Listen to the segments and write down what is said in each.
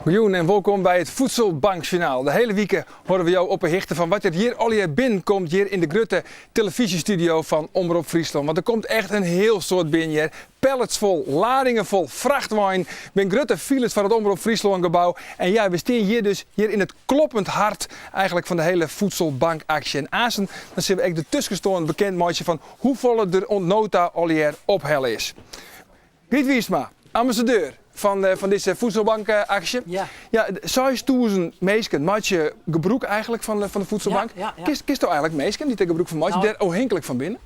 Goejûn en wolkom by it Voedselbankjournaal. De hiele wike hâlde we jo op 'e hichte fan wat der hjir allegear binnenkomt hjir yn de grutte telefyzjestudio fan Omrop Fryslân. Want der komt echt in hiel soad binnen hjir. Pallets fol, ladingen fol, frachtweinen, bin grutte files foar it Omrop Fryslân gebou. En ja, we stean hjir dus hjir yn it kloppend hart eigenlijk fan de hiele Voedselbankaksje. En aansen dan sille we ek de tuskenstân bekend meitsje fan hoefolle der oant no ta allegear ophelle is. Griet Wiersma, ambassadeur fan, fan dizze Voedselbankaksje. Ja. Ja, 6000 minsken meitsje gebrûk eigenlijk fan, fan de Voedselbank. Ja, ja, ja. Kinst, kinsto eigenlijk minsken dy't der gebrûk fan meitsje, Nou, dêr ôfhinklik fan binne?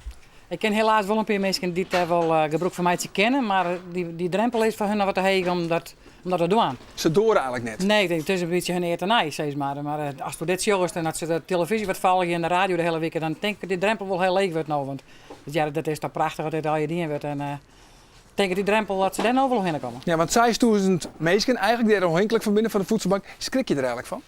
Ik ken helaas wol in pear minsken dy't dêr wol eh, gebrûk fan meitsje kinne, mar dy, dy drempel is foar hun noch wat te heech om dat, om dat te dwaan. Se doare eigenlijk net. Nee, it is in bytsje hun eat tenei, sis mar. Mar eh, ast dit sjochst en as se de telefyzje wat folgje en de radio de hiele wike, dan tink ik dat dy drempel wol hiel leech wurdt no. Want ja, dat is toch prachtich dat dit allegear dien wurdt. En, eh, tink ik dy drempel dat se dêr no wol hinne komme. Ja, want 6000 minsken eigenlijk dêr ôfhinklik fan binne fan de Voedselbank, skrik je der eigenlijk fan?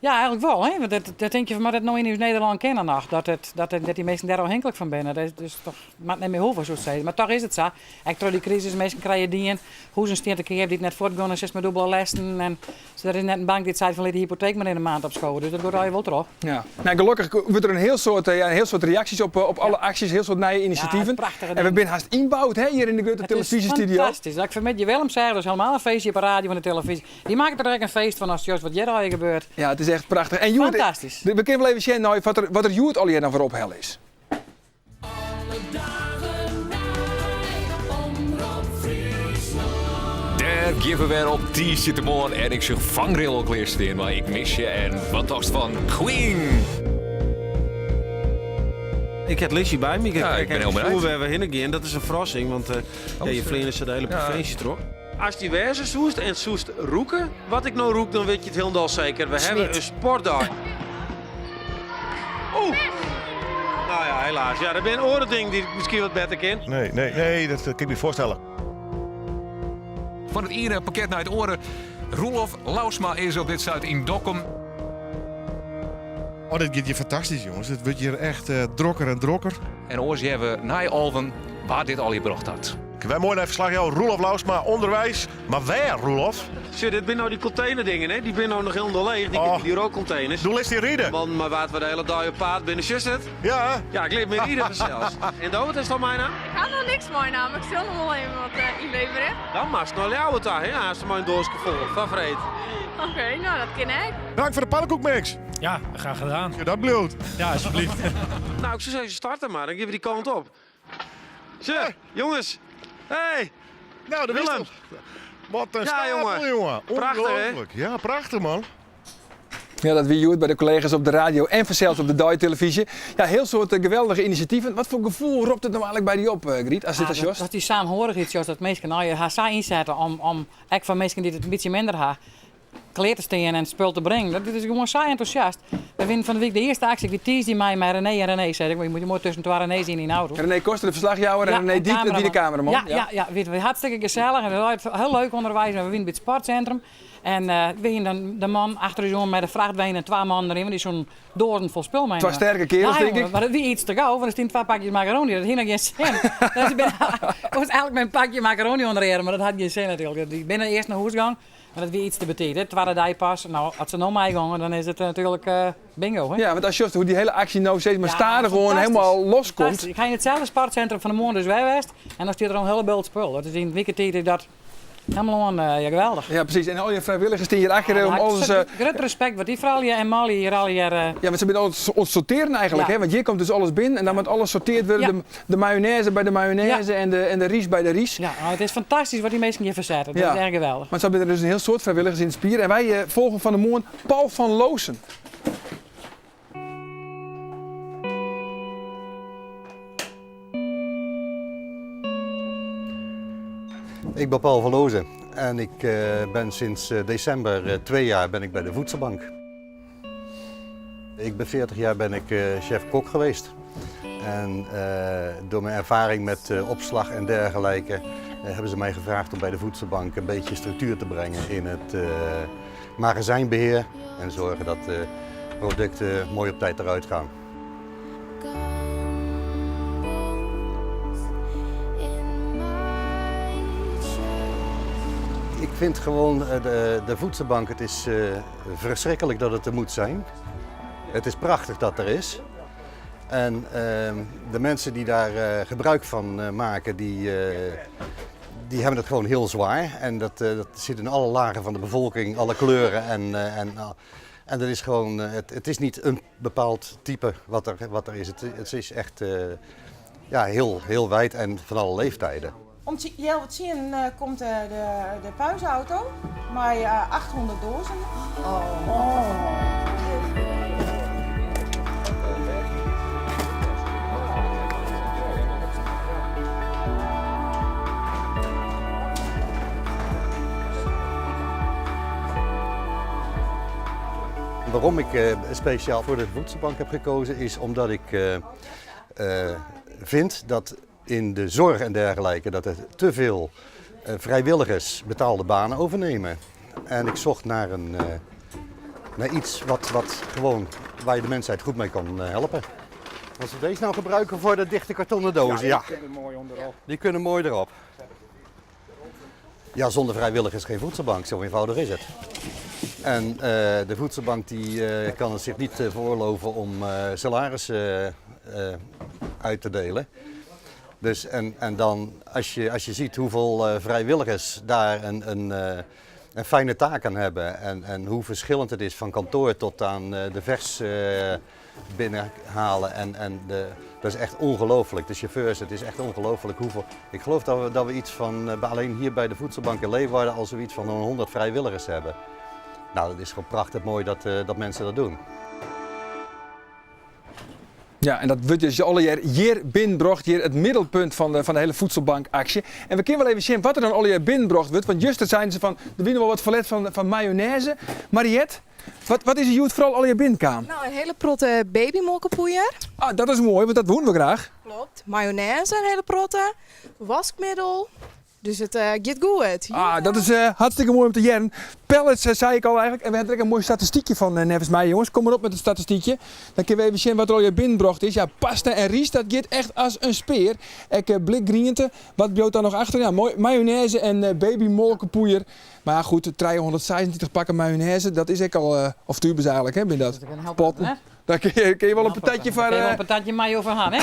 Ja, eigenlijk wol. Hè? Want dat, dat tink je van, mar dat no yn ús Nederlân kinne noch. Dat, it, dat, dat dy minsken dêr ôfhinklik fan binne. Dat is dus toch, moat net mear hoege, soe ik sizze. Mar toch is it sa. Ek troch dy krisis, minsken krije dien, huzen stean te keap dy't net fuortgean, sis mar dûbele lêsten. En dus der is net in bank dy't seit fan lit de hypoteek mar yn in maand opskowe. Dus dat giet allegear wol troch. Ja. Nou, gelokkich wurdt der in hiel soad, ja, in hiel soad reaksjes op, op alle aksjes, in hiel soad nije inisjativen. Ja, prachtige en we dingen. binne hast ynboud hè, hjir yn de grutte Het is telefyzjestudio. fantastysk. Dat ik fanmiddei Willem seach, dat is helemaal in feestje op de radio en de televyzje. Dy makket der ek in feest fan as just wat hjir allegear gebeurt. Ja, it is echt prachtich. En hjoed, Fantastysk. we kinne wol even sjen nei wat der, wat der hjoed allegear noch wer ophelle is. Alle dagen nei Omrop Fryslân. Dêr gean we wer op tiisdeitemoarn en ik sjoch vangrail al klear stean, mar ik mis je en wat tochtst fan Queen? Ik ha it listje by my. Ik, Ja, ik ik ben ha hiel it gefoel benijd. wêr we hinne gean. Dat is in ferrassing, want eh, ja, je fleane se de hiele provinsje troch. As dy wêze soest en soest rûke wat ik no rûk, dan wit je it hielendal seker. We hawwe in sportdei. Oeh! Nou ja, helaas. Ja, der binne oare dingen dy't ik miskien wat better kin. Nee, nee, nee, dat kin ik my foarstelle. Fan it iene pakket nei it oare. Roelof Lousma is op dit stuit yn Dokkum. Oh, dit giet hjir fantastysk, jonges. It wurdt hjir echt eh, drokker en drokker. En oars hearre we nei alven wa't dit allegear brocht hat. Wy moai nei ferslachjouwer Roelof Lousma ûnderweis. Mar wêr, Roelof? Sjoch, dit binne no dy kontenerdingen, hè? Dy binne no noch hielendal leech, dy, Oh. dy rookkonteners. Do litst dy ride. Man, mar wa't we de hiele dei op paad binne, sjochst it? Ja. Ja, ik lit my ride fansels. En do, wat hast al meinaam? Ik ha noch niks meinaam, ik sil noch wol even wat eh, ynleverje. Dan moatst nei Ljouwert ta, hè? Aanst mei in doaske fol fan freed. Oké, nou dat kin ek. Dank foar de pannekoekmix. Ja, graag gedaan. Ja, dat bliuwt. Ja, alsjeblieft. Nou, ik soe sizze, starte mar, dan gean we dy kant op. Sjoch, jonges. Hey! Nou, dat Willem. wist Wat in Ja, stapel, jongen. jongen. Prachtich, hè? Ongelooflijk. Ja, prachtich, man. Ja, dat wie hjoed by de kollega's op de radio en fansels op de deitelevyzje. Ja, hiel soad eh, geweldige inisjativen. Wat foar gefoel ropt it no eigenlijk by dy op, eh, Griet, ast dit Ja, sa sjochst? dat, dat dy saamhorichheid, sjochst, dat minsken nou, je har sa ynsette om, om ek foar minsken dy't it in bytsje minder ha, klear te stean en spul te bringen. Dat is gewoan sa entûsjast. We wiene fan de wike de earste aksje, ik wie tiisdei mei mei René en René, sei ik, je moatte moai tusken twa René's yn yn de auto. René Koster, de ferslachjouwer, en René Dyk, dat wie de kameraman. Ja, ja, ja, wie wie hartstikke gesellich en it wie hiel leuk ûnderweis. En we wiene by it sportsintrum en eh we hiene dan de man achter ús oan mei de frachtwein en twa mannen deryn, want dy soenen doazen fol spul mei. Twa sterke kearels, Ja, tink jongen, ik. mar it wie iets te gau, want der stiene twa pakjes makaroni. Dat hie noch gjin sin. Dus ik bin moast elk mei in pakje makaroni ûnder de earm, mar dat hat gjin sin natuerlik. Dy binne earst nei hûs gong, mar dat wie iets te betiid. Hè. Twadde dei pas. Nou, as se no meigongen, dan is it natuerlik eh, bingo. Hè. Ja, want ast sjochst hoe't dy hiele aksje no steeds mar Ja, stadichoan fantastysk. helemaal loskomt. Fantastysk. Ik ha yn itselde sportsintrum fan 'e moarn dus wer west en dan stiet der al in hiele bult spul. Dat is yn wike tiid is dat helemaal oan, eh, ja, geweldich. Ja, presys. En al dy frijwilligers stean hjir achter om Ja, alles... eh, Grut respekt wat dy froulju en manlju hjir allegear. eh, Ja, want se binne oan it sortearjen eigenlijk, Ja. hè? Want hjir komt dus alles binnen en dan moat alles sortearre wurde. Ja. De, de mayonaise by de mayonaise en, de, en de rys by de rys. Ja, nou, it is fantastysk wat dy minsken hjir fersette. Dat Ja. is echt geweldich. Want sa binne der dus in hiel soad frijwilligers yn it spier. En wy eh, folgen fan 'e moarn Paul van Loosen. Ik ben Paul van Loozen en ik eh, ben sinds eh, december 2 jaar ben ik bij de Voedselbank. Ik ben 40 jaar ben ik chef-kok geweest. En door mijn ervaring met opslag en dergelijke hebben ze mij gevraagd om bij de Voedselbank een beetje structuur te brengen in het magazijnbeheer. En zorgen dat de producten mooi op tijd eruit gaan. Gumbos in my chest. Ik vind gewoon de voedselbank, het is verschrikkelijk dat het er moet zijn. Het is prachtig dat er is. En de mensen die daar gebruik van maken, die hebben het gewoon heel zwaar. En dat zit in alle lagen van de bevolking, alle kleuren. En dat is gewoon, het is niet een bepaald type wat er is. Het is echt ja, heel, heel wijd en van alle leeftijden. Om 9:15 komt de puisauto met 800 dozen. Oh. Waarom ik speciaal voor de voedselbank heb gekozen is omdat ik vind dat in de zorg en dergelijke dat er te veel vrijwilligers betaalde banen overnemen. En ik zocht naar iets wat gewoon, waar je de mensheid goed mee kan helpen. Als we deze nou gebruiken voor de dichte kartonnen dozen, ja. Die kunnen mooi onderop. Die kunnen mooi erop. Ja, zonder vrijwilligers geen voedselbank, zo eenvoudig is het. En de voedselbank die kan het zich niet veroorloven om salarissen uit te delen. Dus en dan, als je ziet hoeveel vrijwilligers daar een fijne taak aan hebben en hoe verschillend het is van kantoor tot aan de vers binnenhalen. Dat is echt ongelooflijk. De chauffeurs, het is echt ongelooflijk hoeveel. Ik geloof dat we iets van, alleen hier bij de voedselbank in Leeuwarden, al zoiets van 100 vrijwilligers hebben. Dat is gewoon prachtig mooi dat mensen dat doen. Ja, en dat wordt dus alle jaar hier binnenbracht, hier het middelpunt van de hele voedselbankactie. En we kunnen wel even zien wat er dan alle jaar binnenbracht wordt, want juist zijn ze van, er winnen wel wat verlet van mayonaise. Mariette, wat is er hier vooral al je binnenkwam? Een hele protte babymokkenpoeier. Ah, dat is mooi, want dat wonen we graag. Klopt. Mayonaise, een hele protte. Wasmiddel. Dus het gaat goed. Ah, dat is hartstikke mooi om te jaren. Pallets, zei ik al eigenlijk. En we hebben er een mooi statistiekje van, nevens mij, jongens. Kom maar op met het statistiekje. Dan kunnen we even zien wat er al je binnenbracht is. Ja, pasta en rijst, dat gaat echt als een speer. Ik blik groente. Wat biedt daar nog achter? Ja, mooi, mayonaise en babymolkenpoeier. Maar goed, 326 pakken mayonaise, dat is ook al, of tubes eigenlijk, hè, ben dat? Dat is een help, Potten. hè? Daar kun je wel een Ja, patatje daar van, kun je wel een patatje mayo van gaan, hè?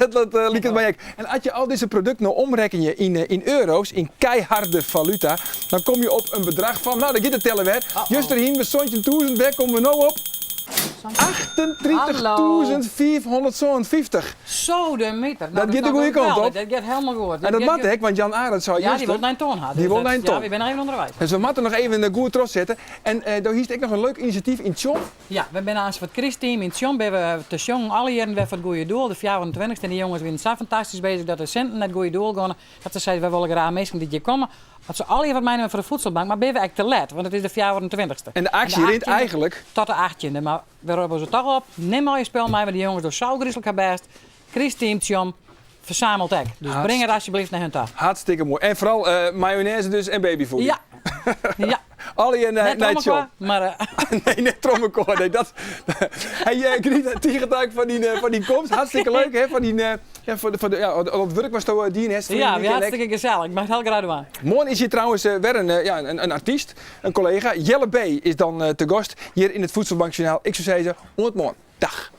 Dat liep het mij ook. En als je al deze producten nou omreken je in euro's, in keiharde valuta, dan kom je op een bedrag van, nou, dan gaat het tellen weer. Uh-oh. Just erheen, we stonden 1000, waar komen we nou op? 38.450. Zo de meter. Dat Dat gaat de goede is wel kant op. Dat gaat helemaal goed. En dat Dat mat gaat ik, want Jan Arend zou Ja, juist die wil naar een ton gaan. Die wil naar een ton. Ja, we zijn nog even onderwijs. Dus we moeten nog even een goed trots zetten. En daar is ook nog een leuk initiatief in Tsjom. Ja, we zijn aan het Christteam in Tsjom. We hebben te jong alle jaren weer voor het goede doel. De 24e en die jongens zijn zo fantastisch bezig dat de centen naar het goede doel gaan. Dat ze zeiden, wij willen graag mensen die hier komen. Dat ze alle wat meenemen voor de voedselbank, maar ben we echt te laat, want het is de 24e. En de actie En de rint 18e eigenlijk tot de 18e, maar we roepen ze toch op. Neem al je spul mee, want die jongens door zo griezelig haar best. Christteam, Tsjom, verzamelt ek. Dus breng het alsjeblieft naar hun toe. Hartstikke mooi. En vooral mayonaise dus en babyfood. Ja. Ja. Alle in Net naar het trommelkoor, shop. maar Nee, net trommelkoor. Nee, dat. Hey Griet, tegen van die komst. Hartstikke leuk, hè? Van die ja, voor de, voor de, ja, op het werk was het die en Ja, ja, hartstikke gezellig. Ik mag het heel graag doen. Morgen is hier trouwens weer een artiest, een collega. Jelle B. is dan te gast hier in het Voedselbankjournaal. Ik zou zeggen, ont morgen. Dag.